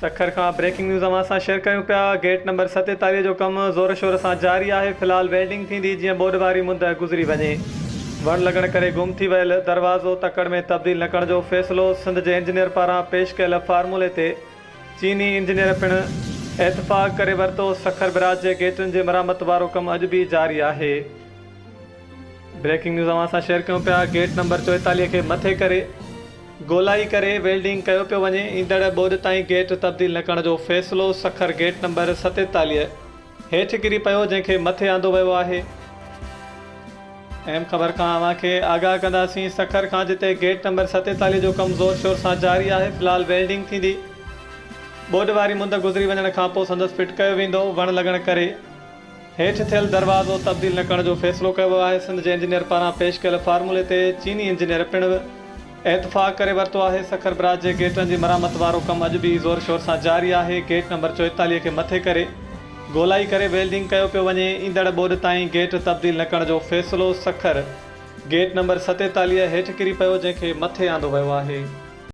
سکر کان breaking news اوهان سان شيئر ڪريون پيا، گيٽ نمبر 47 جو ڪم زور شور سان جاري آهي، في الحال ويلڊنگ ٿيندي جيئن ٻوڏ واري مند گذري وڃي. وڻ لڳڻ ڪري گم ٿي ويل دروازو تڪڙ ۾ تبديل نه ڪرڻ جو فيصلو، سنڌ جي انجنيئر پاران پيش ڪيل فارمولي تي چيني انجنيئر پڻ اتفاق ڪري ورتو، سکر براج جي گيٽن جي مرامت وارو ڪم اڄ به جاري آهي. بريڪنگ نيوز اوهان سان شيئر ڪيون پيا، گيٽ نمبر 44 کي مٿي ڪري گولائي ڪري ويلڊنگ ڪيو پيو وڃي، ايندڙ ٻوڏ تائين گيٽ تبديل نه ڪرڻ جو فيصلو، سکر گيٽ نمبر 47 هيٺ ڪري پيو جنهن کي مٿي آندو ويو آهي. اهم خبر کان اوهان کي آگاهه ڪنداسين، سکر کان جتي گيٽ نمبر 47 جو ڪم زور شور سان جاري آهي، في الحال ويلڊنگ ٿيندي، ٻوڏ واري مند گذري وڃڻ کانپوء سندس فٽ ڪيو ويندو، وڻ لڳڻ ڪري هيٺ ٿيل دروازو تبديل نه ڪرڻ جو فيصلو ڪيو ويو آهي، سنڌ جي انجنيئر پاران پيش ڪيل فارمولي تي چيني انجنيئر پڻ اتفاق ڪري ورتو آهي، سکر براج جي گيٽن جي مرامت وارو ڪم اڄ به زور شور سان جاري آهي، گيٽ نمبر 44 کي مٿي ڪري گولائي ڪري ويلڊنگ ڪيو پيو وڃي، ايندڙ ٻوڏ تائين گيٽ تبديل نه ڪرڻ جو فيصلو، سکر گيٽ نمبر 47 هيٺ ڪري پيو جنهن کي مٿي آندو ويو آهي.